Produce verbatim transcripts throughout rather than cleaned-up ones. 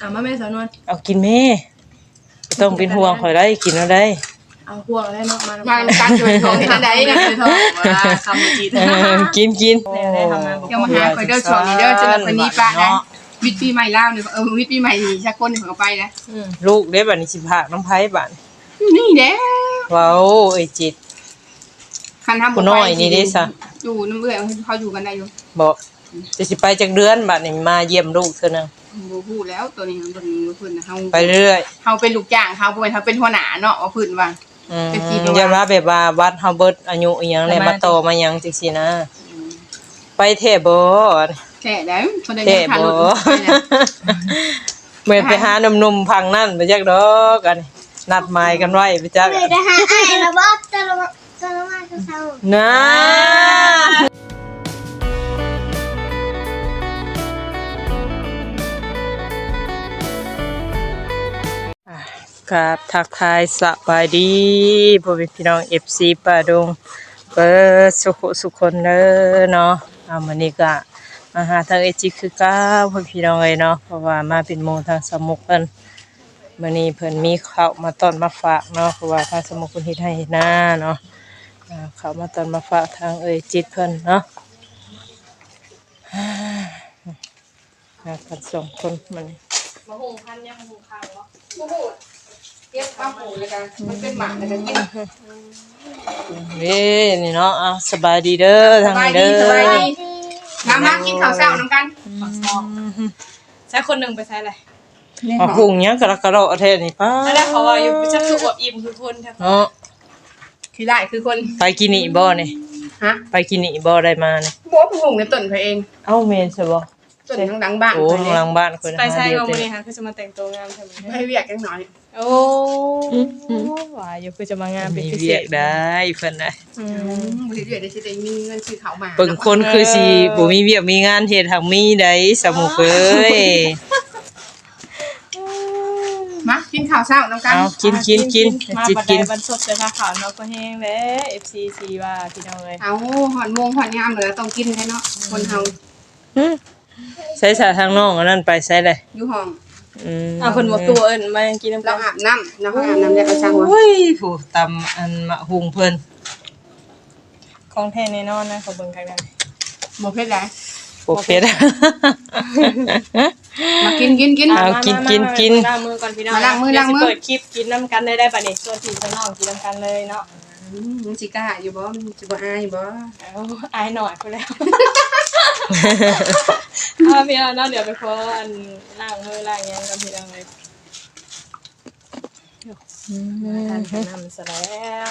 เอามาแม่สาวนวล เอากินแม่ บ่ต้องเป็นห่วงข่อยได้ กินเอาได้ เอาห่วงได้เนาะ มา มากันอยู่ในท้องท่านใดนะ ในท้องว่าคำจีน กินกิน แม่ได้ทำงานบ่ เดี๋ยวมาหาข่อยเด้อ ช่วงนี้เด้อ จนว่าข่อยหนีปะนะ เนาะ วิทย์ปีใหม่ลาวนี่ เออ วิทย์ปีใหม่นี่สักคนหนึ่งเขาก็ไปนะ อืม ลูกเด้บัดนี้สิพากน้ำไผบัด อยู่นี่แหละ เว้า เอ้ยจิต คันทำ ผู้น้อยนี่เด้ซะ อยู่นำเอื้อยเขาอยู่กันได้อยู่ บ่ จะสิไปจักเดือนบัดนี้มาเยี่ยมลูกเทื่อหนึ่ง บ่ฮู้แล้ว ตัวนี้เพิ่น เพิ่น เฮา ไปเรื่อย เฮาเป็นลูกจ้างเขา บ่แม่นเฮาเป็นหัวหน้าเนาะ ว่าเพิ่นว่า อืม จักสิไปว่า ย้อนว่าแบบว่าบัตรเฮาเบิดอายุอิหยังแหละ มาต่อมาหยังจังซี่นะ อืม ไปแท้บ่ แท้แล้ว คนใดยังขาดรถ แท้บ่ ไปแล้ว เหมือนไปหาหนุ่มๆฝั่งนั่นไปจักดอก อันนี้นัดหมายกันไว้ไปจัก ไม่ได้หาอ้ายนะบ่ ตะละวัน ตะละวันเช้า นะ อ่ะ ครับ ทักทายสบายดี พ่อแม่พี่น้อง เอฟซี ป้าดง เบิดสุขุสุคนเด้อเนาะ เอา มื้อนี้ก็มาหาทางเอจิคือเก่า พ่อพี่น้องเอ้ยเนาะ เพราะว่ามาเป็นหมู่ทางสาวมุกเพิ่น มื้อนี้เพิ่นมีข้าวมาต้อนมาฝากเนาะ เพราะว่าทางสาวมุกเพิ่นเฮ็ดไร่เฮ็ดนาเนาะ อ่า ข้าวมาต้อนมาฝากทางเอ้ยจิตเพิ่นเนาะ หากันสองคนมื้อนี้ มาหุงพันยังมาหุงข้าวเหรอ บ่ฮู้ เก็บมาหุงแล้วกัน มันเป็นหมากแล้วกันกิน เอ้ย นี่เนาะ เอา สบายดีเด้อ ทางนี้เด้อ สบายดี สบายดี มา มากินข้าวเช้านำกัน อืม ใช้คนหนึ่งไปใช้อะไร มาหุงหยังกะละกะเลาะแท้นี่ ป๊าด นั่นแหละเขาว่าอยู่ จักคืออวบอิ่มคือคนแท้ เนาะ ขี้ร้ายคือคน ไปกินนี่บ่นี่ ฮะ ไปกินนี่บ่ได้มานี่ บ่ ไปหุงในต้นเขาเอง เอ้า แม่นซะบ่ ต้นหลังบ้าน โอ้ ข้อยเด้ หลังบ้านข้อยนะ ไปใช้ หาเดียว ว่ามื้อนี้ฮะ คือจะมาแต่งตัวงามแท้มื้อนี้ บ่เฮ็ดเวียกจักหน่อย โอ้ อืม ว่าอยู่คือจะมางามเป็นพิเศษ มีเวียกได้เพิ่นนะ อืม อืม บ่เฮ็ดเวียกได้สิได้มีเงินซื้อข้าวหมาก เบิ่งคนคือสิ เออ บ่มีเวียกมีงานเฮ็ด หากมีได้สาวมุกเอ้ย มากินข้าวเช้านำกัน เอา กิน กิน กิน มา จิต บัดใด กิน บัดสดใส่ผ้าขาวเนาะ ก็แห้งแล้ว เอฟซี สิว่าพี่น้องเอ้ย เอา ฮอดโมงฮอดยามแล้วต้องกินแท้เนาะ คนเฮา อืม ใส่สาทางน้องอันนั้นไปใส่เลย อยู่ห้อง อืม เอาเพิ่นบ่ตัวเอิ้นมากินนำกัน เราอาบน้ำ เราอาบน้ำแล้วก็ช่างว่า โอ้ย ผู้ตำอันมะฮุงเพิ่น ของแท้แน่นอนนะ ขอเบิ่งคักแน่ บ่เผ็ดหลาย บ่เผ็ด มากิน กิน กิน เอา มา กิน มา กิน มา กิน มาล้างมือก่อนพี่น้อง มาล้างมือ เดี๋ยวสิ ล้างมือ เปิดคลิปกินนำกันได้ ได้ปะนี่ ชวนพี่ชวนน้องกินนำกันเลยเนาะ อืม มันสิกล้าอยู่บ่ มันสิบ่อายบ่ เอ้า อายหน่อยพู้นแหล้ว เอาพี่น้องเนาะ เดี๋ยวไปขออันล้างมือล้างหยังก่อนพี่น้องเอ้ย อืม มาทานข้าวนำซะแล้ว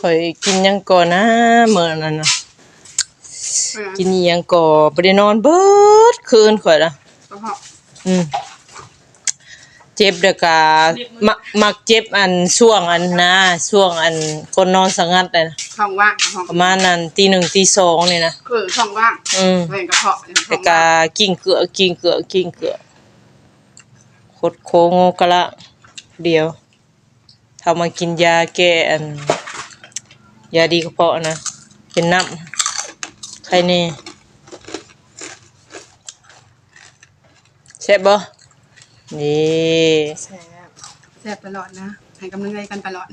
ข้อยกินหยังก่อนนะ มื้อนั้นน่ะ อ่า กินอิหยังก่อ บ่ได้นอนเบิดคืนข้อยละ กระเพาะ อืม เจ็บแล้วก็ เจ็บมื้อ มัก มักเจ็บอันช่วงอันนะ ช่วงอันคนนอนสงัดน่ะนะ ท้องว่าง ท้อง ประมาณนั้น ตีหนึ่ง ตีสองนี่นะ คือท้องว่าง อืม เป็นกระเพาะ แล้วก็ท้องว่าง กิ้งเกือ กิ้งเกือ กิ้งเกือ คดโค้งกะละ เดี๋ยว ถ้ามากินยาแก้อัน ยาดีกระเพาะนะ เป็นน้ำ ไข่แน่ แซ่บบ่ นี่ แซ่บ แซ่บตลอดนะ ให้กำลังใจกันตลอด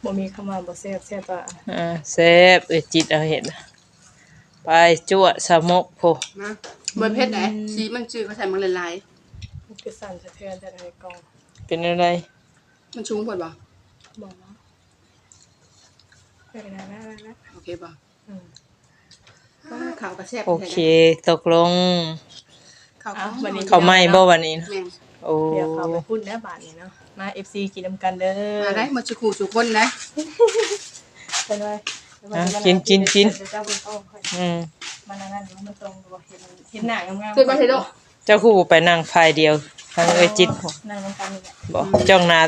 บ่มีคำว่าบ่แซ่บ แซ่บตลอด อ่า แซ่บ เอ้ย จิตเอาเห็น ไปจั่วสาวมกโพ มา บ่เผ็ดไหน อืม สีมันจืด เขาใส่มันหลายๆ มันคือสั่นสะเทือนแต่ในกล่อง เป็นอะไร มันสูงโพดบ่ บ่เนาะ เป็นอะไรนะ อะไรนะ โอเคบ่ อืม ข้าวก็แซ่บ โอเค แท้นะ ตกลง ข้าว อ้าว ก็ วันนี้ ข้าวใหม่บ่วันนี้นะ แม่น โอ้ เดี๋ยวข้าวไปพุ่นแล้วบาดนี้เนาะ มา เอฟซี กินนำกันเด้อ มาได้หมดสุขุสุคนนะ เป็นไง อ่ะ กิน กิน กิน เดี๋ยวเจ้าเบิ่งกล้องค่อย อืม มานั่งนั่นอยู่ มันตรงตัว เห็น เห็นหน้างามๆ คือบ่เห็นดอก เจ้าคือบ่ไปนั่งฝ่ายเดียว ทางเอ้ยจิต นั่งนำกันนี่แหละ บ่ อืม จ้องหน้า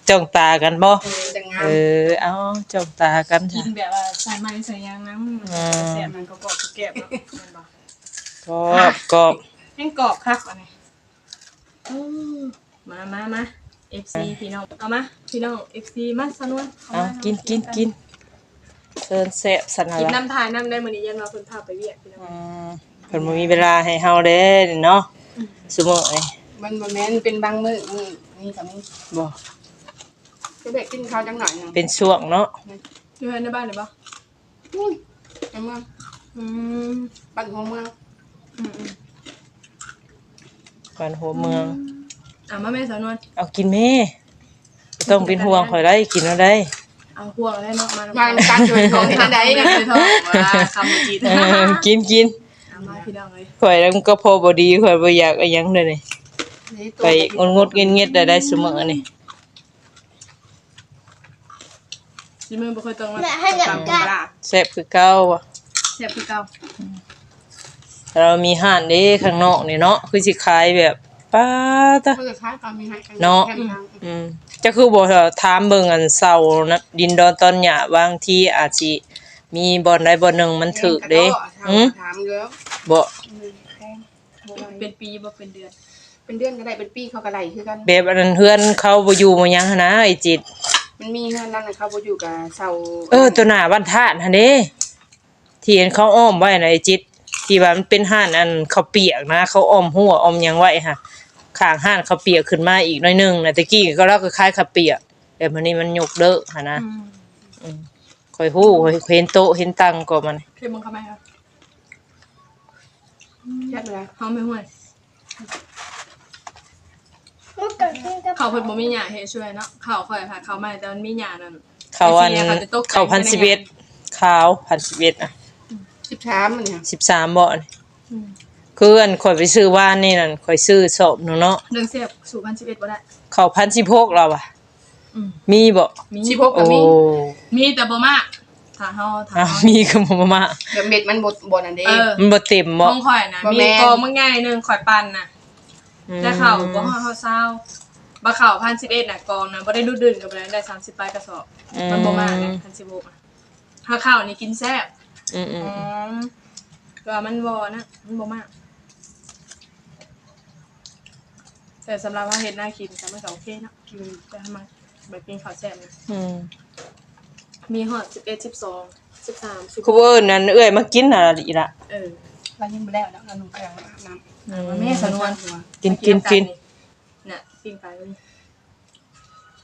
จ้องตากันบ่ เออ จั่งงาม เออ เอา จ้องตากัน กินแบบว่าใส่ไม้ใส่ยางนำ อืม แซ่บ มันก็กรอบแกรบเนาะ แม่นบ่ กรอบ กรอบ แห้งกรอบคักอันนี้ อืม มา มา มา เอฟซี พี่น้อง เอามา พี่น้อง เอฟซี มา สาวนวล เอา เอามา กิน กิน กิน เอิ้นแซ่บซั่นหั่นล่ะ กินน้ำทานน้ำได้ มื้อนี้ยันว่าเพิ่นพาไปเวียกพี่น้อง อืม เพิ่นบ่มีเวลาให้เฮาเด้เนาะ อืม ซุมื้อนี้ มันบ่แม่น เป็นบางมื้อ มื้อนี้ก็มี บ่ ก็ได้กินข้าวจังหน่อยหนึ่ง เป็นช่วงเนาะ อยู่ในบ้านหรือบ่ อุ้ย ในเมือง อืม บ้านหัวเมือง อืมๆ บ้านหัวเมือง อืม เอามาแม่สาวนวล เอากินแม่ บ่ต้องเป็นห่วงข่อยได้ กินเอาได้ เอาห่วงแล้วเนาะ มา มาตามช่วยท้องที่ไหนนะ ช่วยท้องว่าคำกิน เออ กิน กิน เอามาพี่น้องเอ้ย ข่อยแล้วมันก็พอบ่ดี ข่อยบ่อยากอะหยังเลยนี่ นี่ตัว ไปงดๆ เงียดๆ ได้ ได้ซุมื้อนี่ สิมื้อบ่ค่อยต้องมา แม่ให้หนัก ตำปลา แซ่บคือเก่าบ่ แซ่บคือเก่า เรามีห้านเด้ข้างนอกนี่เนาะ คือสิขายแบบ ป๊าดตะ เพิ่นก็ขายก็มีให้กัน เนาะ แค่นั้น อืม จะคือบ่ถามเบิ่งอันเสานะ ดินดอนตอนหญ้า บางทีอาจสิมีบ่อนใดบ่อนหนึ่งมันถูกเด้ แพงกะเนาะ หึ ถามเด้อ บ่ อืม แพง เป็นปีบ่เป็นเดือน เป็นเดือนก็ได้ เป็นปีเขาก็ไล่คือกัน แบบอันนั้นเฮือนเขาบ่อยู่บ่หยังหั้นนะ ไอ้จิต มันมีเฮือนหลังนั้นเขาบ่อยู่ก็เช่า เออ ตัวหน้าบ้านธาตุหั่นเด้ ที่เห็นเขาอ้อมไว้นะ ไอ้จิต ที่ว่ามันเป็นห้านอันข้าวเปียกนะ เขาอ้อมรั้วอ้อมหยังไว้หั่น ข้างห้านข้าวเปียกขึ้นมาอีกหน่อยหนึ่งนะ แต่กี้ก็ ลาวก็ขายข้าวเปียก แต่มื้อนี้มันยกเลิกหั่นนะ อืม อืม ข่อยฮู้ ข่อยเห็นโต๊ะเห็นตังก็มัน เค็มมันเข้ามาครับ แซ่บเลย หอมไปห้วย มันเกิดขึ้นกับ เขาเพิ่นบ่มีหญ้าให้ช่วยเนาะ เขาข่อยพาเขามา แต่มันมีหญ้านั่น เขาอัน ไอ้เสียเขาจะตกใจ เขาพันสิบเอ็ด ขาวพันสิบเอ็ดอะ สิบสามมันเนี่ย สิบสามบ่อน อืม คืออันข่อยไปซื้อวานนี่นั่น ข่อยซื้อสอบหนึ่งเนาะ เรื่องเสียบสู่พันสิบเอ็ดบ่ได้ เขาพันสิบหกแล้วอะ อืม มีบ่ มี สิบหกก็มี โอ้ มีแต่บ่มาก ถ้าเฮา ถ้า อ่ะ เฮา มีก็บ่มา เดี๋ยวเม็ดมันบ่ บ่นั่นเด้ เออ มันบ่เต็มบ่ ของข่อยนะ บ่แม่น มีกองบักใหญ่หนึ่งข่อยปั่นนะ อืม แต่เขาบ่ฮอดเฮาซาว บ่เขาพันสิบเอ็ดน่ะ กองนะ บ่ได้ดูดดื่นกับอะไร ได้สามสิบปลายกระสอบ อืม มันบ่มากนะ พันสิบหกอะ ถ้าเขานี่กินแซ่บ อืมๆ อืม ก็มันบ่นะ มันบ่มาก แต่สำหรับเฮาเฮ็ดน่ากินก็มันก็โอเคเนาะ อืม แต่ถ้ามาแบบกินข้าวแซ่บนะ อืม มีฮอดสิบเอ็ด สิบสอง สิบสาม สิบ คือเอิ้นนั่นเอื้อยมากินน่ะอีหละ เออ เรายังบ่แล้วเนาะ เราหนุ่มกำลังอาบน้ำ อืม แม่สนวน กิน กิน กิน น่ะ ปิ้งไก่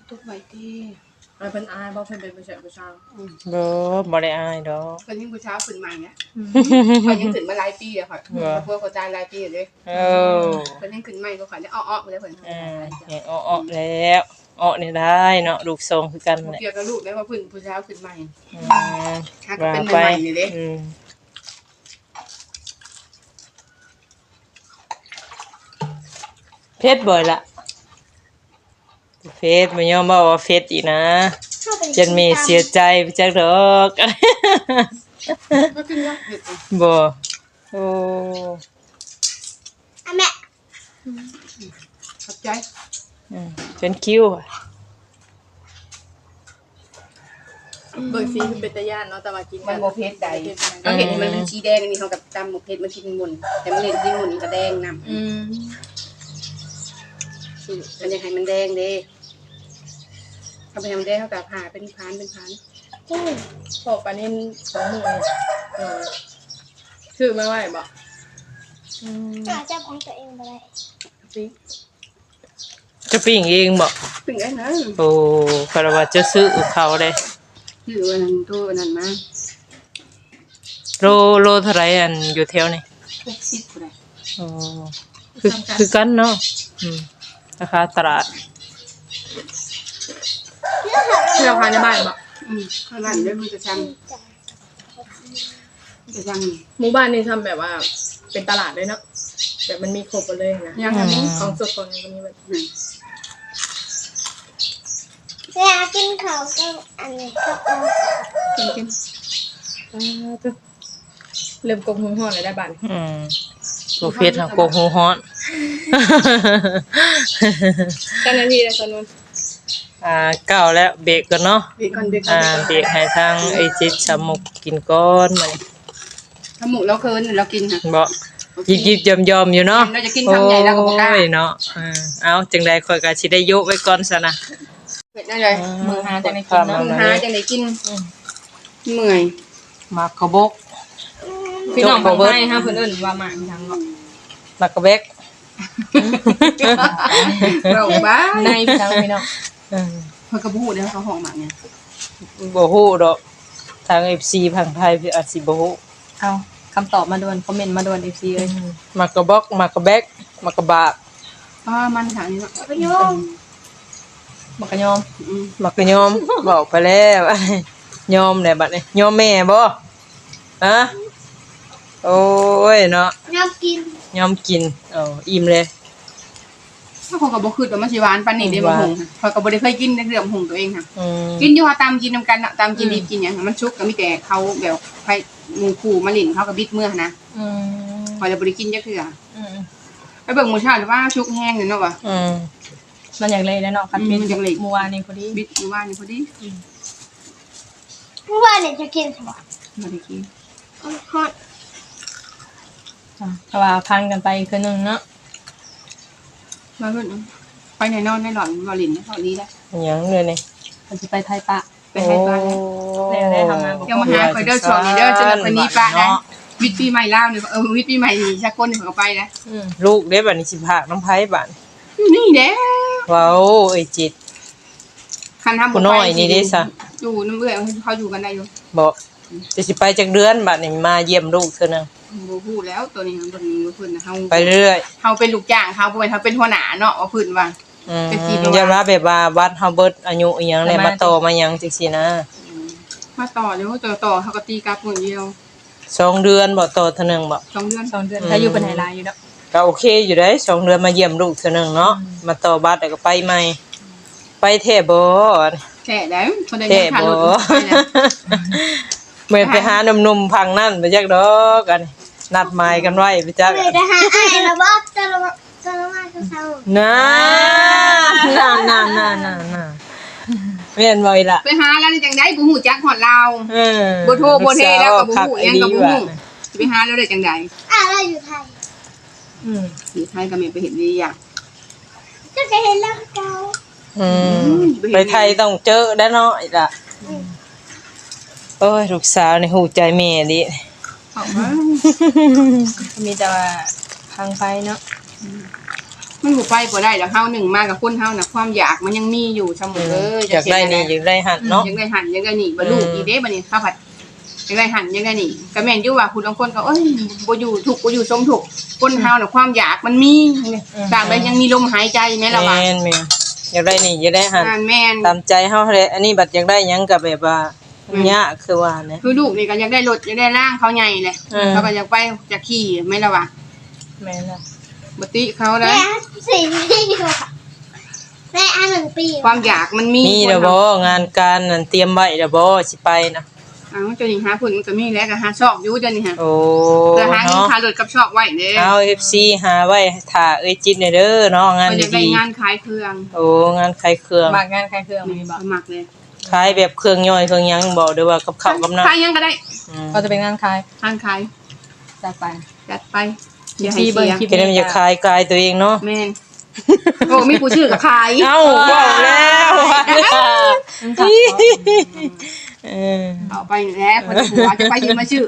ตุ๊กไว้ติ เอาเพิ่นอายบ่ เพิ่นเป็นผู้ชายผู้สาว อืม บ่ บ่ได้อายดอก เพิ่นยังผู้สาวขึ้นใหม่นะ อืม เพิ่นยังขึ้นมาหลายปีแล้วค่ะ บ่ พวกเขาตายหลายปีเลย เออ เพิ่นยังขึ้นใหม่กว่าข่อย ได้อ้อๆ เลยเพิ่น เออ ยังอ้อๆ แล้ว อ้อนี่ได้เนาะ ลูกสองคือกัน บ่ แหละ เกี่ยวกับลูกได้ว่าเพิ่นผู้สาวขึ้นใหม่ อืม หาก็เป็น ว่าไป ใหม่ๆ อยู่เด้ อืม เผ็ดบ่อยละ เฟซบ่ยอมเว้าว่าเฟซอีกนะ เข้าไป จนแม่เสียใจไปจักดอก บ่กินเนาะ เผ็ดอ่ะ บ่ โอ้ อ่ะแม่ ขอบใจ อืม จนคิ้วอะ เบิ่งสีคือเป็นตาย้านเนาะ แต่ว่ากิน มันบ่เผ็ดใด เผ็ดนะ เขาเห็นมันเป็นสีแดง อันนี้เขากับตำบ่เผ็ด มันกินหมุ่น แต่มันเห็นกินหมุ่นมันก็แดงนำ อืม มันอยากให้มันแดงเด้ เอาไปทำได้เท่ากับผ่าเป็นพานเป็นพาน อืม พอปลานิ่นสองมื้อนี่ เออ ซื้อมาไว้บ่ อืม อ่า จับของตัวเองบ่ได้ ปิ้ง จะปิ้งเองบ่ ปิ้งได้นะ โอ้ คารวะจะซื้อเขาเลย ซื้ออันนั้น ตู้อันนั้นมา โล โลเท่าไหร่อันอยู่แถวนี่ หกสิบพุ้นน่ะ อ๋อ คือ คือกันเนาะ อืม ราคาตลาด ที่เราขายในบ้านบ่ อืม ข้างหลังเด้อ มันจะสั่ง จะสั่ง หมู่บ้านนี่ทำแบบว่าเป็นตลาดเลยเนาะ แบบมันมีครบหมดเลยนะ ยังอันนี้ อืม ของสดของหยังก็มีเบิด อืม เวลากินข้าวก็อันนี้ก็เอา กิน กิน อ่า เริ่มกกหูฮ้อนแล้วได้บาดนี้ อืม บ่เผ็ดหรอก กกหูฮ้อน เก้านาทีแล้วสนุน อ่า เก้าแล้ว เบรกก่อนเนาะ เบรกก่อน เบรกก่อน อ่า เบรกก่อน เบรกให้ทางไอ้จิตสามุกกินก่อนมื้อนี้ สามุกเราเคินเรากินค่ะ บ่ ยิบๆ ยอมๆ อยู่เนาะ เราจะกินคำใหญ่เราก็บ่กล้า โอ้ยเนาะ อ่า เอา จังใดข่อยก็สิได้โยะไว้ก่อนซะนะ เฮ็ดได้เลย อ่า มื้อหาจังได้กินเนาะ มื้อหาจังได้กิน อืม เมื่อย หมากกระบก พี่น้อง จกบ่เบิด ทางไทยฮะ เพิ่นเอิ้นว่าหมากอีหยังเนาะ หมากกระแบก เว้าบ้า ในพี่น้อง พี่น้อง เออ เพิ่นก็บ่ฮู้เด้อ เขาฮ้องหมากหยัง บ่ฮู้ดอก ทาง เอฟซี ฝั่งไทยอาจสิบ่ฮู้ เอาคำตอบมาด่วน คอมเมนต์มาด่วน เอฟซี เอ้ย อืม หมากกระบอก หมากกระแบก หมากกระบาก อ่า มันค่ะ นี่เนาะ หมากกระยอม อืม หมากกระยอม บอกไปแล้ว ยอมแหละบัดนี้ ยอมแม่บ่ ฮะ โอ้ยเนาะ ยอมกิน ยอมกิน เอา อิ่มเลย เขาก็บ่คิดว่ามันสิหวานปานนี้เด้ หวาน บักหุ่งค่ะ ข้อยก็บ่ได้เคยกินในเรื่องบักหุ่งตัวเองค่ะ อืม กินอยู่ เขาตำกินนำกันเนาะ ตำกิน อืม ดิบกินหยัง มันสุกก็มีแต่เขาแบบไปหมู่คู่มาเล่น เขาก็บิดเมือนะ อืม ข้อยเลยบ่ได้กินจักเทื่อ อืม ไปเบิ่งมื้อเช้านี่ว่าสุกแฮงเลยเนาะวะ อืม มันอยากเละแล้วเนาะ คัน อืม บิด มันอยากเละ เมื่อวานนี้พอดี บิดเมื่อวานนี้พอดี อืม เมื่อวานนี้จะกินสวรรค์ บ่ได้กิน ฮอด จ้ะ เพราะว่าพันกันไปอีกคืนหนึ่งเนาะ มาเพิ่น ไปแน่นอนแน่นอน บ่เล่นเท่านี้แล้ว อิหยังเด้อนี่ เพิ่นสิไปไทยปะ ไปไทยปะ โอ้ แล้วได้ทำงาน เดี๋ยวมาหาข้อยเด้อ ช่วงนี้เด้อ จะมาคนนี้ปะนะ เนาะ วิทย์ปีใหม่ลาวนี่ เออ วิทย์ปีใหม่นี่ สากลนี่ข้อยก็ไปแล้ว อืม ลูกเด้บัดนี้สิพากนำไผบัด อยู่นี่แหละ ว้าว เอ้ยจิต คันทำ ผู้น้อยนี่เด้ซะ อยู่นำเอื้อย เขาอยู่กันได้อยู่ บ่ จะสิไปจักเดือนบัดนี้ มาเยี่ยมลูกเทื่อหนึ่ง บ่ฮู้แล้ว ตัวนี้เพิ่น เพิ่น เฮา ไปเรื่อย เฮาเป็นลูกจ้างเขา บ่แม่นเฮาเป็นหัวหน้าเนาะ ว่าเพิ่นว่า อืม จักสิไปว่า ย้อนว่าแบบว่าบัตรเฮาเบิดอายุอิหยังแหละ ประมาณ มาต่อมาหยังจังซี่นะ อืม มาต่อเดี๋ยวเฮาต่อ ต่อ เฮาก็ตีกลับมื้อเดียว สองเดือนบ่ ต่อเทื่อหนึ่งบ่ สองเดือน สองเดือน อืม ถ้าอยู่เพิ่นให้หลายอยู่เนาะ ก็โอเคอยู่เด้ สองเดือนมาเยี่ยมลูกเทื่อหนึ่งเนาะ อืม มาต่อบัตรแล้วก็ไปใหม่ ไปแท้บ่ แท้ได้ เขาได้ แท้ เงินค่ารถ บ่ ไปแล้ว แม่นไปหาหนุ่มๆฝั่งนั้นไปจักดอก อันนี้นัดหมายกันไว้ไปจัก แม่ไปหาอ้ายแล้วบ่ จะละ จะละว่าจะเศร้า นั่น นั่น นั่น นั่น นั่น นั่น แม่นบ่อีหล่ะ ไปหาแล้วนี่จังได๋ บ่ฮู้จักฮอดลาว เออ บ่โทรบ่เทแล้วก็บ่ฮู้ ลูกสาว หยังก็บ่ฮู้ คักอีหลีว่ะ สิไปหาแล้วได้จังได๋ อ้ายลาวอยู่ไทย อืม อยู่ไทยก็แม่นไปเฮ็ดวิริยะ เจ้าก็เห็นแล้วคือเก่า อืม อืม ไปไทยต้องเจอได้เนาะอีหล่ะ อืม โอ้ย ลูกสาวนี่ฮู้ใจแม่ดิ ออกมา มีแต่ว่าทางไปเนาะ อืม มันบ่ไปบ่ได้ดอก เฮาหนึ่งมากับคนเฮาน่ะ ความอยากมันยังมีอยู่เสมอ อืม เอ้ย อยากได้นี่ จังซี่นะ อยากได้หั่นเนาะ อืม อยากได้หั่น อยากได้นี่ บัดลูก อืม อีกเด้ บัดนี้เขาผัด อยากได้หั่น อยากได้นี่ ก็แม่นอยู่ว่าผู้ลางคนก็ โอ้ย บ่อยู่ทุกข์ บ่อยู่สมทุกข์ คนเฮาน่ะ ความอยากมันมี อืม ตราบใดยังมีลมหายใจแม่นล่ะว่า แม่น แม่น อยากได้นี่ อยากได้หั่น อ่า แม่น ตามใจเฮาแหละ อันนี้บัดอยากได้หยังก็แบบว่า อืม ยากคือว่านะ คือลูกนี่ก็อยากได้รถ อยากได้ล่างเขาใหญ่แหละ เออ เขาก็อยากไป อยากขี่แม่นล่ะว่า แม่นล่ะ บ่ติเขาได้ แม่สี่ที่อยู่ค่ะ แม่อันหนึ่งปี ความอยากมันมี มีแล้วบ่ คนเฮา งานการนั่นเตรียมไว้แล้วบ่ สิไปนะ อ้าว เจ้านี่หาเพิ่นมันก็มีแล้ว ก็หาซอกอยู่เจ้านี่ฮะ โอ้ เพื่อหาเงิน เนาะ ค่ารถกับซอกไว้เด้ เอา เอฟซี หาไว้ถ่าเอ้ยจิตแหน่เด้อเนาะ งาน เพิ่นอยากได้ ดีๆ งานขายเครื่อง โอ้ งานขายเครื่อง มักงานขายเครื่อง นี่บ่ มักเลย ขายแบบเครื่องย่อยเครื่องหยังบ่ หรือว่ากับข้าวกับน้ำ ขายหยังก็ได้ อืม ก็จะเป็นงานขาย งานขาย จัดไป จัดไป อย่าให้เสีย เอฟซี เบิ่งคลิป แค่นั้นมันจะขายกายตัวเองเนาะ แม่น โอ้ มีผู้ซื้อก็ขาย เอ้า ว้าวแล้ว มันขับ เออ เอาไปแล้ว คนผัวจะไปยืมมาซื้อ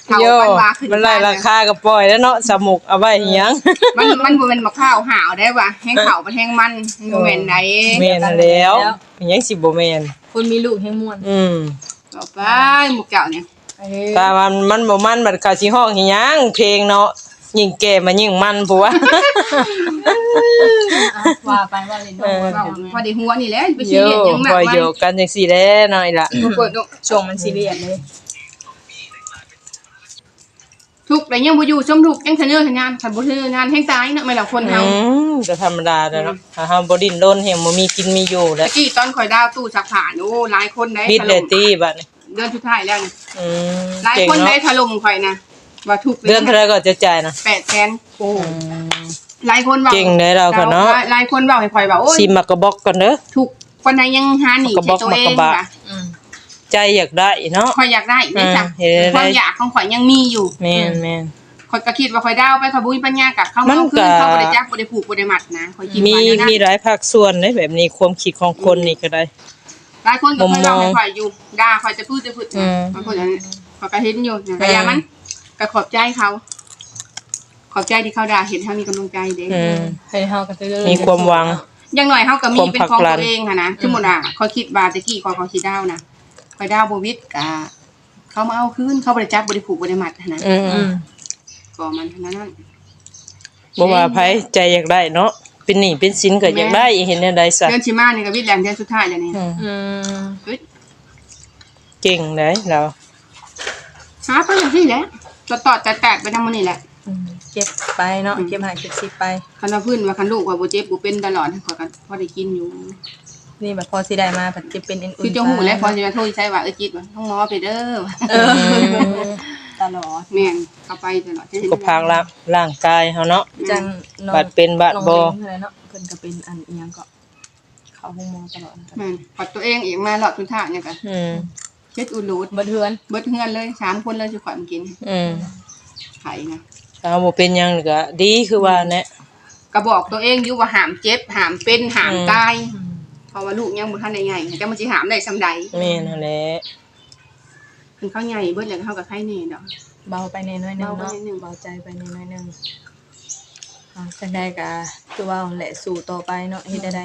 เฒ่า โย่ ปันว่าขึ้น มันไล่ราคาก็ปล่อยแล้วเนาะ สมุกเอาไว้อิหยัง มัน มันบ่แม่นบักข้าวหาวได้ว่ะ แฮงข้าวมันแฮงมัน มันบ่แม่นใด แม่นแล้ว แล้ว มันยังสิบ่แม่น คนมีลูกแฮงม่วน อืม ต่อไปหมู่เจ้าเนี่ย เออ แต่ว่ามันบ่มัน บัดเขาสิฮ้องอิหยัง เพลงเนาะ ยิ่งแก่มันยิ่งมันผัว ว่าไปว่าเล่น เออ เว้าพอได้หัวนี่แหละ ไปซีเรียสหยังมากมาย โย่ พอโยกกันจังซี่แหละเนาะอีหล่ะ บ่เปิดดอก ช่วงมันซีเรียสเลย ทุกข์แต่ยังบ่อยู่สมทุกข์ ยังทะเยอทะยาน คันบ่ทะเยอทะยานแฮงตายเนาะ แม่นล่ะคนเฮา อืม ก็ธรรมดาแหละเนาะ อืม ถ้าเฮาบ่ดิ้นรนแฮงบ่มีกินมีอยู่แล้ว ตะกี้ตอนข่อยดาวตู้ซักผ้านี่ โอ้ หลายคนได้ บิดเลยติบัดนี้ เดือนสุดท้ายแล้วนี่ อืม หลายคน เก่งเนาะ ได้ถล่มข่อยนะ ว่าทุกข์ เดือนเท่าใดก็จะจ่ายนะ แปดแสน โอ้ อืม หลายคนเว้า เก่งได้เราก็เนาะ หลาย หลายคนเว้าให้ข่อยว่า โอ้ย สิมากระบอกก่อนเด้อ ทุกข์ปานใดยังหาหนี้ มากระบอก ใช้ตัวเอง มากระบะ ว่ะ อืม ใจอยากได้เนาะ ข่อยอยากได้เด้จ้ะ เออ เห็นได้ ความอยากของข่อยยังมีอยู่ แม่น แม่น ข่อยก็คิดว่าข่อยดาวไป ข่อยบ่มีปัญญากลับ เขา มัน เอาคืน ก็ เขาบ่ได้จับ บ่ได้ผูก บ่ได้มัดนะ ข่อยคิด มี ว่าแนวนั้น มีหลายภาคส่วนเด้ แบบนี้ ความคิดของคนนี่ก็ได้ หลายคนก็เคยเล่าให้ข้อยอยู่ ด่าข้อยแต่พื้นแต่พื้น อืม บางคนอันนี้ข้อยก็เห็นอยู่นะ อืม ก็อย่ามัน ก็ขอบใจเขา ขอบใจที่เขาด่า เห็นเขามีกำลังใจเด้ อืม ให้เฮาก็จะมีความหวัง อย่างน้อยเฮาก็มีเป็นของตัวเองหั้นนะ ความผลักดัน สมมุติว่าข้อยคิดว่าแต่กี้ข้อย ข้อยสิดาวนะ ข้อยดาวบ่วิด ก็เขามาเอาคืน เขาบ่ได้จับ บ่ได้ผูก บ่ได้มัดหั้นนะ อืม อืม ก็มันเท่านั้น บ่ว่าไผใจอยากได้เนาะ เป็นหนี้เป็นสินก็อยากได้ แม่น เฮ็ดแนวใดซะ เดือนสิมานี่ก็วิดแล้ว เดือนสุดท้ายแล้วนี่ อืม อืม เฮ้ย เก่งเด้เรา หาไปจังซี่แหละ ตอดๆแตดๆไปนำมื้อนี้แหละ อืม เก็บไปเนาะ อืม เก็บหาเก็บสิไป คันว่าพื้นว่าคันลูกว่าบ่เจ็บบ่เป็นตลอด ข้อยก็พอได้กินอยู่ นี่บัดพอสิได้มา บัดเจ็บเป็นเอ็นอุ่น คือเจ้าฮู้แล้ว ตาย พอสิมาโทรใส่ว่า เออ จิตว่า ห้องหมอไปเด้อ เออ อืม ตลอด แม่น เข้าไปตลอด สุขภาพร่าง ร่างกายเฮาเนาะ อืม จังนอน บัดเป็นบัดบ่ นอนเล็งเท่านั้นเนาะ เพิ่นก็เป็นอันอิหยังก็ เข้าห้องหมอตลอด แม่น พอตัวเองอีกมารอบสุดท้ายนี่ก็ อืม เจ็ดอุลูด เบิดเฮือน เบิดเฮือนเลย สามคนเลย สิขวัญกิน อืม ไผนะ ถ้าบ่เป็นหยังก็ดีคือว่าแหละ ก็บอกตัวเองอยู่ว่าห้ามเจ็บ ห้ามเป็น ห้าม อืม ตาย อืม เพราะว่าลูกยังบ่ทันได้ใหญ่ แต่มันสิห้ามได้ส่ำใด แม่นนั่นแหละ คันเขาใหญ่เบิดแล้ว เขาก็ไคแน่ดอก เบาไปแน่น้อยหนึ่งเนาะ เบาไปนิดหนึ่ง เบาใจไปแน่น้อยหนึ่ง อ่า จังใดก็คือว่าแหละ สู้ต่อไปเนาะ เฮ็ดได้ใด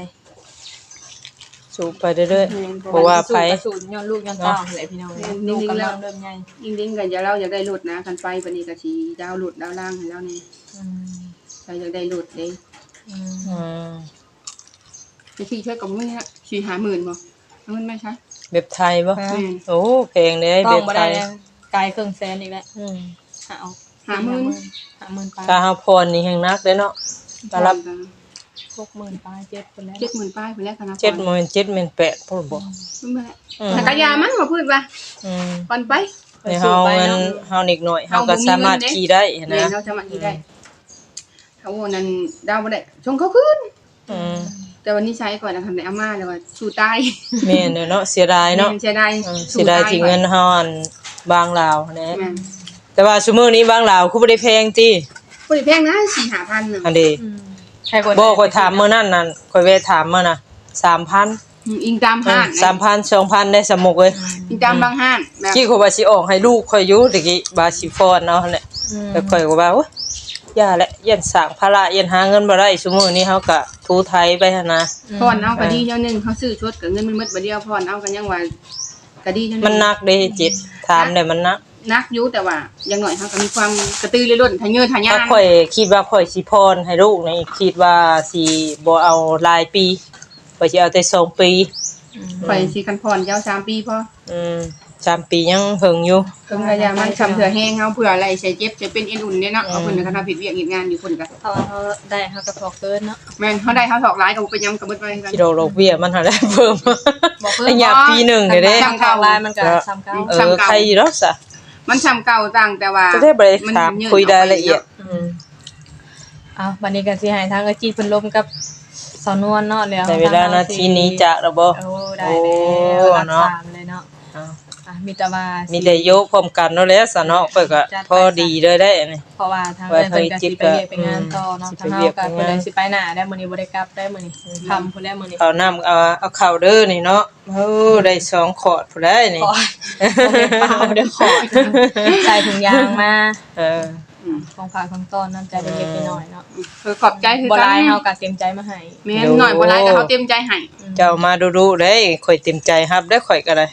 สู้ไปเรื่อยๆ แม่น เพราะว่า เพราะว่า ไผ สู้ก็สู้ย้อนลูกย้อนเต้า เนาะ นั่นแหละพี่น้อง แม่น ลูกกำลังเริ่มใหญ่ ยิ่งๆ ก็อย่า เราอยากได้รถนะ คันไปปานนี้ก็สิดาวน์รถดาวน์ล่างให้เราแน่ อืม เราอยากได้รถเด้ อืม อืม ไปขี่ช่วยกับมึงเนี่ย สี่ห้าหมื่นบ่ เอาเงินมาใช้ แบบไทยบ่ แม่น โอ้ แพงเด้ ต้อง แบบ บ่ได้ ไทย นะ กายเครื่องแสนอีกแล้ว อืม หาเอา ห้าหมื่น ห้าหมื่นปลาย ถ้าเฮาผ่อนนี่แฮงหนักเด้เนาะ ก็รับ หกหมื่นปลาย เจ็ดพุ้นแล้ว เจ็ดหมื่นปลายพุ้นแล้ว คันว่า เจ็ดหมื่น เจ็ดหมื่นแปดพุ้นบ่ อืม นั่นแหละ อืม แต่กะยามันบ่พูดว่า อืม ผ่อนไป ในเฮา เงินเฮาเด็กน้อย เฮาก็สามารถขี่ได้หั้นนะ แม่น เฮาสามารถขี่ได้ อืม เฮานั้นดาวบ่ได้ ส่งเขาคืน อืม แต่ว่านิสัยข้อยนะ คันได้เอามาแล้วว่าสู้ตาย แม่นเด้อเนาะ เสียดายเนาะ แม่น เสียดาย เออ สู้ตาย เสียดายที่เงินเฮาอันบางลาวหั้นแหละ แม่น แต่ว่าซุมื้อนี้บางลาวคือบ่ได้แพงติ บ่ได้แพงนะ สี่ห้าพันน่ะ อันเด้ อืม ใครบ่ได้ บ่ ข้อยถามมื้อนั้นนั่น ข้อยแวะถามมานะ สามพัน อืม อิงตามห้าง เออ สามพัน สองพัน ได้สามมุกเอ้ย อิงตามบางห้างแบบ คิดข้อยว่าสิออกให้ลูกข้อยอยู่ ตะกี้ว่าสิผ่อนเอาหั่นแหละ อืม แต่ข้อยก็ว่า โอ๊ย อย่าแหละ ย่านสร้างภาระ ย่านหาเงินบ่ได้ ซุมื้อนี้เฮาก็ถูไถไปหั้นนะ อืม ผ่อนเอาก็ดีแนวหนึ่ง เฮาซื้อสดก็เงินมันหมดบาดเดียว ผ่อนเอาก็ยังว่าก็ดีแนวหนึ่ง มันหนักเด้จิต ถามแล้วมันหนัก หนักอยู่ แต่ว่าอย่างน้อยเฮาก็มีความกระตือรือร้น ทะเยอทะยาน ถ้าข้อยคิดว่าข้อยสิผ่อนให้ลูกนี่ คิดว่าสิบ่เอาหลายปี ข้อยสิเอาแต่สองปี อืม ข้อยสิคันผ่อนยาวสามปีพอ อืม สามปียังเหิงอยู่ เพิ่นก็อย่ามันซ้ำเทื่อแฮงเฮา เผื่ออะไรใส่เจ็บใส่เป็นเอ็นอุ่นเด้เนาะ อืม เอาเพิ่นก็ทำผิดเวียกเฮ็ดงานอยู่เพิ่นก็ เพราะว่าเฮาได้เฮาก็ถอกเกินเนาะ แม่น เฮาได้เฮาถอกหลายก็บ่เป็นหยัง ก็เบิดไว้คือกัน สิดอกดอกเบี้ยมันหั่นแหละเพิ่ม บ่เพิ่ม ระยะปีหนึ่งเด้ ซ้ำเก่า ถอกหลายมันก็ ก็ ซ้ำเก่า เออ ซ้ำเก่า ใครอยู่ดอกซะ มันซ้ำเก่าต่างแต่ว่า จะได้บ่ได้ถาม มันยืด คุยรายละเอียด ออกไปเนาะ อืม เอา บัดนี้ก็สิให้ทางเอื้อยจีดเพิ่นลมกับสาวนวลเนาะ แล้ว ในเวลานาทีนี้จะแล้วบ่ โอ้ ได้แล้ว โอ้ เนาะ นัดสามเลยเนาะ เอา อ่ะ มีแต่ว่า มีแต่โยกพร้อมกันเนาะ แล้วซะเนาะ ข้อยก็ จัดไป พอดีเลยได้อันนี้ เพราะว่าทางเอื้อยเพิ่นก็สิไปเวียกไปงานต่อเนาะ อืม ทางเฮาก็ สิไปเวียกไปงาน เพิ่นเลยสิไปหน้าได้มื้อนี้ บ่ได้กลับได้มื้อนี้ อืม ค่ำพุ้นแล้วมื้อนี้ เอาน้ำ เอา เอาข้าวเด้อนี่เนาะ โอ้ ได้สองขอดพุ้นแล้วนี่ ขอด บ่แม่นเปล่าเด้อ ขอด ใส่ถุงยางมา เออ อืม ของฝากของต้อนน้ำใจเล็กๆน้อยๆเนาะ เออ ขอบใจคือกัน บ่หลายเฮาก็เต็มใจมาให้ แม่น โดย น้อยบ่หลายก็เฮาเต็มใจให้ อืม เจ้ามาดุๆเด้ ข้อยเต็มใจรับเด้อ ข้อยก็ได้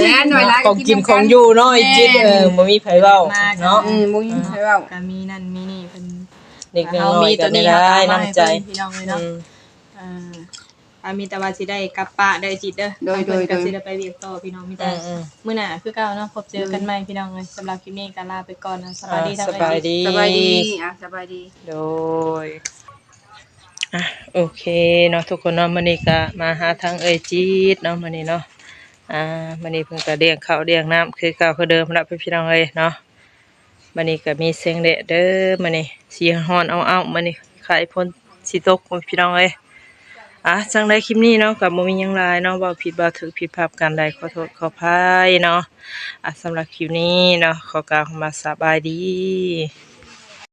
แม่น น้อยหลายก็ ของกินของอยู่เนาะ ไอ้จิต แม่น เออ บ่มีไผเว้า มา เนาะ อืม บ่มีไผเว้า ก็มีนั่นมีนี่เพิ่น เด็กน้อยก็มีตัวนี้ เฮาก็เอามาให้เพิ่น น้ำใจ พี่น้องเอ้ยเนาะ อืม อ่า อ่า มีแต่ว่าสิได้กลับปะได้จิตเด้อ โดย ทางเพิ่นก็ โดย สิได้ไปเวียกต่อพี่น้อง มีแต่ อืม อืม มื้อหน้าคือเก่าเนาะ พบเจอกันใหม่พี่น้องเอ้ย สำหรับคลิปนี้ก็ลาไปก่อนนะ สบายดี อ่า ทั้ง สบายดี เอ้ย สบายดี อ่ะ สบายดี โดย อ่ะ โอเคเนาะทุกคนเนาะ มื้อนี้ก็มาหาทางเอ้ยจิตเนาะ มื้อนี้เนาะ อ่า มื้อนี้เพิ่นก็เลี้ยงข้าวเลี้ยงน้ำคือเก่าคือเดิมละพี่น้องเอ้ยเนาะ มื้อนี้ก็มีแสงแดดเด้อ มื้อนี้สิฮ้อนอ้าวๆ มื้อนี้คล้ายฝนสิตกพี่น้องเอ้ย อ่ะ จั่งใดคลิปนี้เนาะ ก็บ่มีหยังหลายเนาะ เว้าผิดเว้าถูกผิดพลาดประการใด ขอโทษขออภัยเนาะ อ่ะ สำหรับคลิปนี้เนาะ ขอกล่าวคำว่าสบายดี